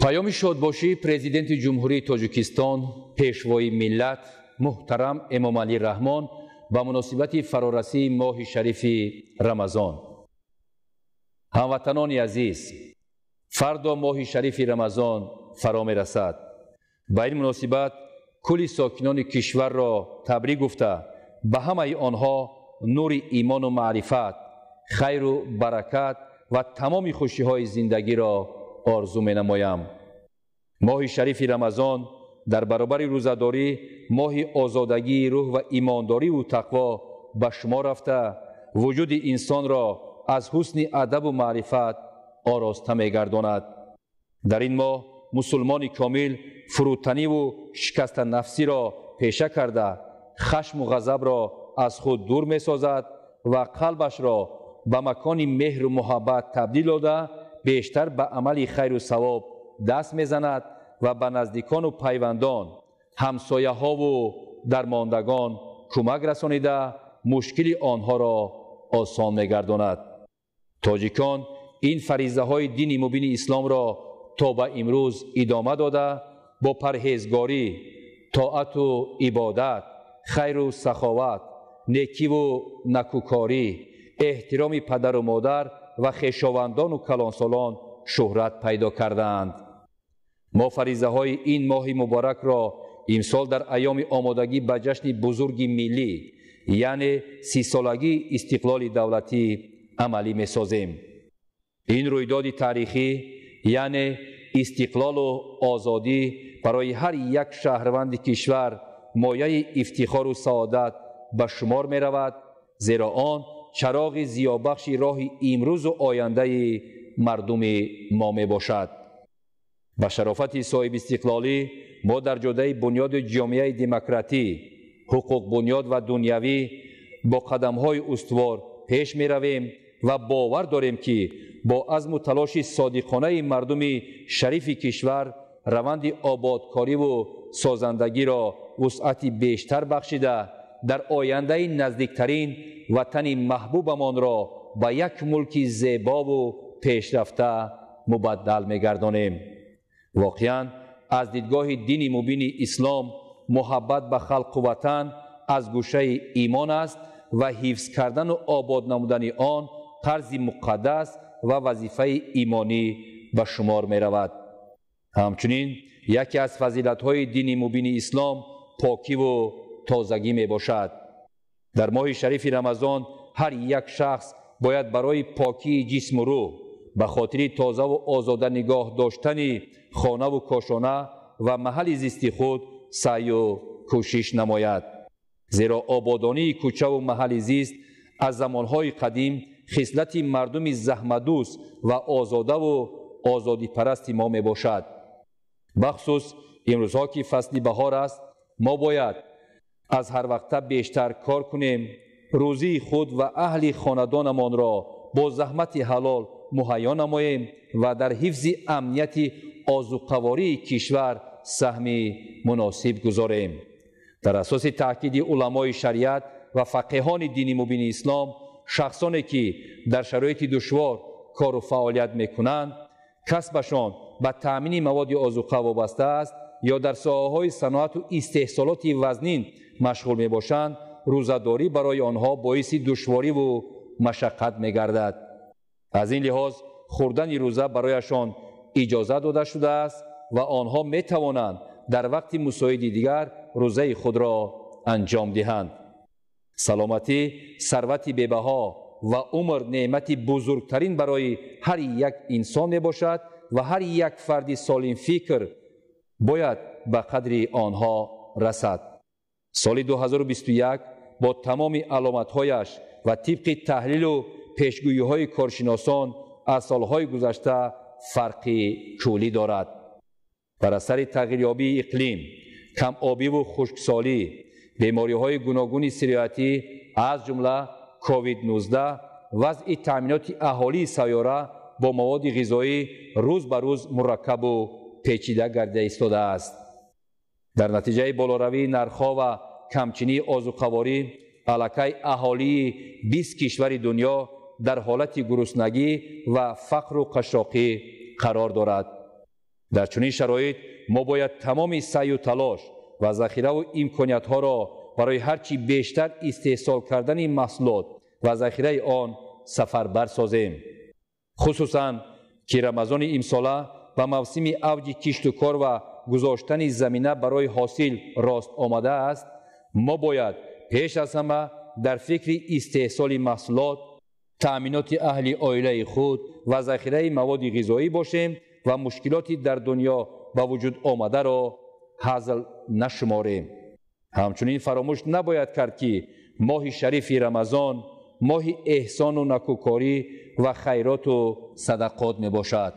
Паёми шодбошии Президенти Ҷумҳурии Тоҷикистон, Пешвои миллат, муҳтарам Эмомалӣ Раҳмон ба муносибати фарорасии моҳи шарифи Рамазон. Ҳамватанони азиз, фардо моҳи шарифи Рамазон фаро мерасад. Ба ин муносибат кулли сокинони кишварро табрик гуфта, ба ҳамаи онҳо нури имону маърифат, хайру баракат ва тамоми хушиҳои зиндагиро орзу менамоям. Моҳи шарифи Рамазон дар баробари рӯзадорӣ моҳи озодагии рӯҳ ва имондориву тақво ба шумо рафта, вуҷуди инсонро аз ҳусни адабу маърифат ороста мегардонад. Дар ин моҳ мусулмони комил фурӯтаниву шикастанафсиро пеша карда, хашму ғазабро аз худ дур месозад ва қалбашро ба макони меҳру муҳаббат табдил дода, бештар ба амали хайру савоб даст мезанад ва ба наздикону пайвандон, ҳамсояҳову дармондагон кӯмак расонида, мушкили онҳоро осон мегардонад. Тоҷикон ин фаризаҳои дини мубини исломро то ба имрӯз идома дода, бо парҳезгорӣ, тоату ибодат, хайру саховат, некиву накӯкорӣ, эҳтироми падару модар ва хешовандону калонсолон шӯҳрат пайдо кардаанд. Мо фаризаҳои ин моҳи муборакро имсол дар айёми омодагӣ ба ҷашни бузурги миллӣ, яъне 30-солагии истиқлоли давлатӣ амалӣ месозем. Ин рӯйдоди таърихӣ, яъне истиқлолу озодӣ, барои ҳар як шаҳрванди кишвар мояи ифтихору саодат ба шумор меравад, зеро он чароғи зиёбахши роҳи имрӯзу ояндаи мардуми мо мебошад. Ба шарофати соҳибистиқлолӣ мо дар ҷодаи бунёди ҷомеаи демократӣ, ҳуқуқбунёд ва дунявӣ бо қадамҳои устувор пеш меравем ва бовар дорем, ки бо азму талоши содиқонаи мардуми шарифи кишвар раванди ободкориву созандагиро вусъати бештар бахшида, дар ояндаи наздиктарин ватани маҳбубамонро ба як мулки зебову пешрафта мубаддал мегардонем. Воқеан, аз дидгоҳи дини мубини ислом муҳаббат ба халқу ватан аз гӯшаи имон аст ва ҳифз кардану обод намудани он қарзи муқаддас ва вазифаи имонӣ ба шумор меравад. Ҳамчунин яке аз фазилатҳои дини мубини ислом покиву тозагӣ мебошад. Дар моҳи шарифи Рамазон ҳар як шахс бояд барои покии ҷисму рӯҳ, ба хотири тозаву озода нигоҳ доштани хонаву кошона ва маҳалли зисти худ саъю кӯшиш намояд. Зеро ободонии кӯчаву маҳалли зист аз замонҳои қадим хислати мардуми заҳматдӯст ва озодаву озодипарасти мо мебошад. Бахусус имрӯзҳо, ки фасли баҳор аст, мо бояд аз ҳар вақта бештар кор кунем, рӯзии худ ва аҳли хонадонамонро бо заҳмати ҳалол муҳайё намоем ва дар ҳифзи амнияти озуқавории кишвар саҳми муносиб гузорем. Дар асоси таъкиди уламои шариат ва фақеҳони дини мубини ислом, шахсоне ки дар шароити душвор кору фаъолият мекунанд, касбашон ба таъмини маводи озуқа вобаста аст ё дар соҳаҳои саноату истеҳсолоти вазнин машғул мебошанд, рӯзадорӣ барои онҳо боиси душвориву машаққат мегардад. Аз ин лиҳоз хӯрдани рӯза барояшон иҷоза дода шудааст ва онҳо метавонанд дар вақти мусоиди дигар рӯзаи худро анҷом диҳанд. Саломатӣ сарвати бебаҳо ва умр неъмати бузургтарин барои ҳар як инсон мебошад ва ҳар як фарди солимфикр бояд ба қадри онҳо расад. Соли 2021 бо тамоми аломатҳояш ва тибқи таҳлилу пешгӯиҳои коршиносон аз солҳои гузашта фарқи куллӣ дорад. Бар асари тағйирёбии иқлим, камобиву хушксолӣ, бемориҳои гуногуни сироятӣ, аз ҷумла COVID-19, вазъи таъминоти аҳолии сайёра бо маводи ғизоӣ рӯз ба рӯз мураккабу печида гардида истодааст. Дар натиҷаи болоравии нархҳо ва камчинии озуқаворӣ аллакай аҳолии 20 кишвари дунё дар ҳолати гуруснагӣ ва фақру қашшоқӣ қарор дорад. Дар чунин шароит мо бояд тамоми саъю талош ва захираву имкониятҳоро барои ҳарчи бештар истеҳсол кардани маҳсулот ва захираи он сафарбар созем. Хусусан ки Рамазони имсола ба мавсими авҷи кишту кор ва гузоштани замина барои ҳосил рост омадааст, мо бояд пеш аз ҳама дар фикри истеҳсоли маҳсулот, таъминоти аҳли оилаи худ ва захираи маводи ғизоӣ бошем ва мушкилоти дар дунё ба вуҷуд омадаро ҳазл нашуморем. Ҳамчунин фаромӯш набояд кард, ки моҳи шарифи Рамазон моҳи эҳсону накӯкорӣ ва хайроту садақот мебошад.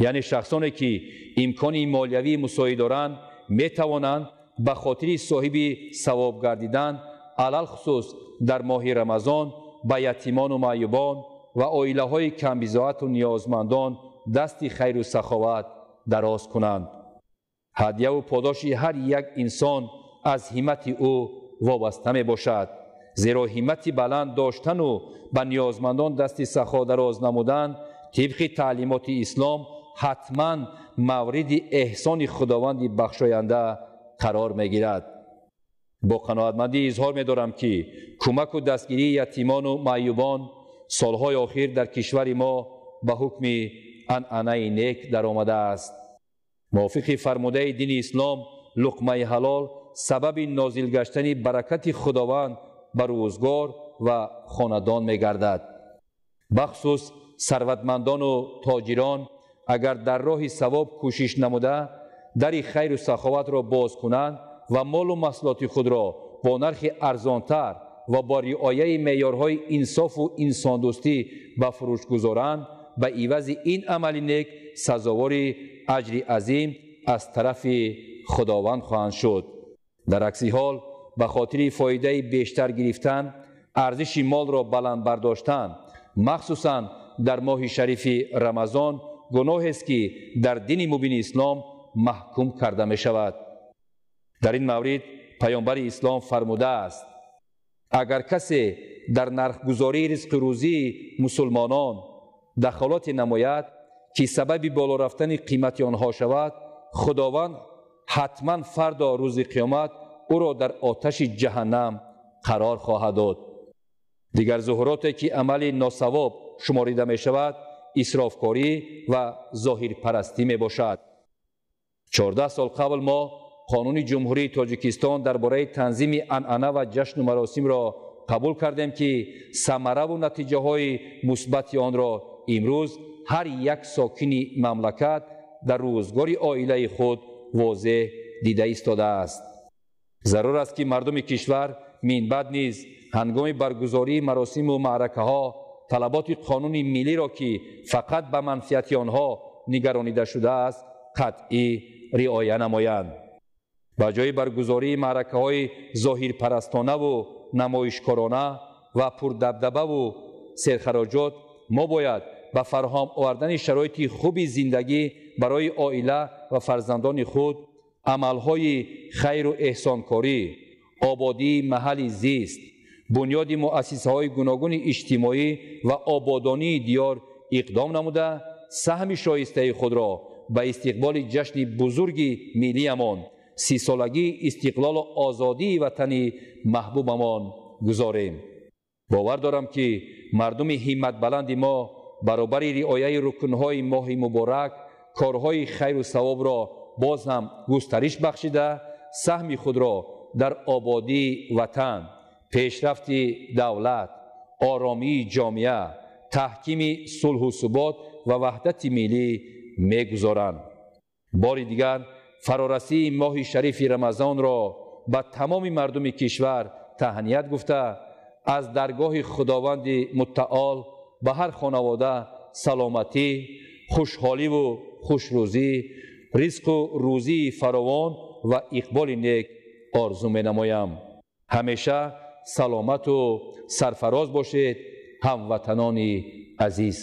Яъне шахсоне ки имкони молиявии мусоид доранд, метавонанд ба хотири соҳиби савоб гардидан, алалхусус дар моҳи Рамазон, ба ятимону маъюбон ва оилаҳои камбизоату ниёзмандон дасти хайру саховат дароз кунанд. Ҳадяву подоши ҳар як инсон аз ҳиммати ӯ вобаста мебошад, зеро ҳиммати баланд доштану ба ниёзмандон дасти сахо дароз намудан тибқи таълимоти ислом ҳатман мавриди эҳсони Худованди бахшоянда қарор мегирад. Бо қаноатмандӣ изҳор медорам, ки кӯмаку дастгирии ятимону маъюбон солҳои охир дар кишвари мо ба ҳукми анъанаи нек даромадааст. Мувофиқи фармудаи дини ислом, луқмаи ҳалол сабаби нозил гаштани баракати Худованд ба рӯзгор ва хонадон мегардад. Бахусус сарватмандону тоҷирон агар дар роҳи савоб кӯшиш намуда, дари хайру саховатро боз кунанд ва молу маҳсулоти худро бо нархи арзонтар ва бо риояи меъёрҳои инсофу инсондӯстӣ ба фурӯш гузоранд, ба ивази ин амали нек сазовори аҷри азим аз тарафи Худованд хоҳанд шуд. Дар акси ҳол, ба хотири фоидаи бештар гирифтан, арзиши молро баланд бардоштан, махсусан дар моҳи шарифи Рамазон, гуноҳест, ки дар дини мубини ислом маҳкум карда мешавад. Дар ин маврид паёмбари ислом фармудааст: агар касе дар нархгузории ризқу рӯзии мусулмонон дахолате намояд, ки сабаби боло рафтани қимати онҳо шавад, Худованд ҳатман фардо рӯзи қиёмат ӯро дар оташи ҷаҳаннам қарор хоҳад дод. Дигар зуҳуроте ки амали носавоб шуморида мешавад, исрофкорӣ ва зоҳирпарастӣ мебошад. 14 сол қабл мо Қонуни Ҷумҳурии Тоҷикистон дар бораи танзими анъана ва ҷашну маросимро қабул кардем, ки самараву натиҷаҳои мусбати онро имрӯз ҳар як сокини мамлакат дар рӯзгори оилаи худ возеҳ дида истодааст. Зарур аст, ки мардуми кишвар минбаъд низ ҳангоми баргузории маросиму маъракаҳо талаботи қонуни миллиро, ки фақат ба манфиати онҳо нигаронида шудааст, қатъӣ риоя намоянд. Ба ҷои баргузории маъракаҳои зоҳирпарастонаву намоишкорона ва пурдабдабаву серхароҷот, мо бояд ба фароҳам овардани шароити хуби зиндагӣ барои оила ва фарзандони худ, амалҳои хайру эҳсонкорӣ, ободии маҳалли зист, бунёди муассисаҳои гуногуни иҷтимоӣ ва ободонии диёр иқдом намуда, саҳми шоистаи худро ба истиқболи ҷашни бузурги миллиямон, 30-солагии истиқлолу озодии ватани маҳбубамон гузорем. Бовар дорам, ки мардуми ҳимматбаланди мо баробари риояи рукнҳои моҳи муборак корҳои хайру савобро боз ҳам густариш бахшида, саҳми худро дар ободии ватан, пешрафти давлат, оромии ҷомеа, таҳкими сулҳу субот ва ваҳдати миллӣ мегузоранд. Бори дигар фарорасии моҳи шарифи Рамазонро ба тамоми мардуми кишвар таҳният гуфта, аз даргоҳи Худованди муттаол ба ҳар хонавода саломатӣ, хушҳоливу хушрӯзӣ, ризқу рӯзии фаровон ва иқболи нек орзу менамоям. Ҳамеша саломату сарфароз бошед, ҳамватанони азиз.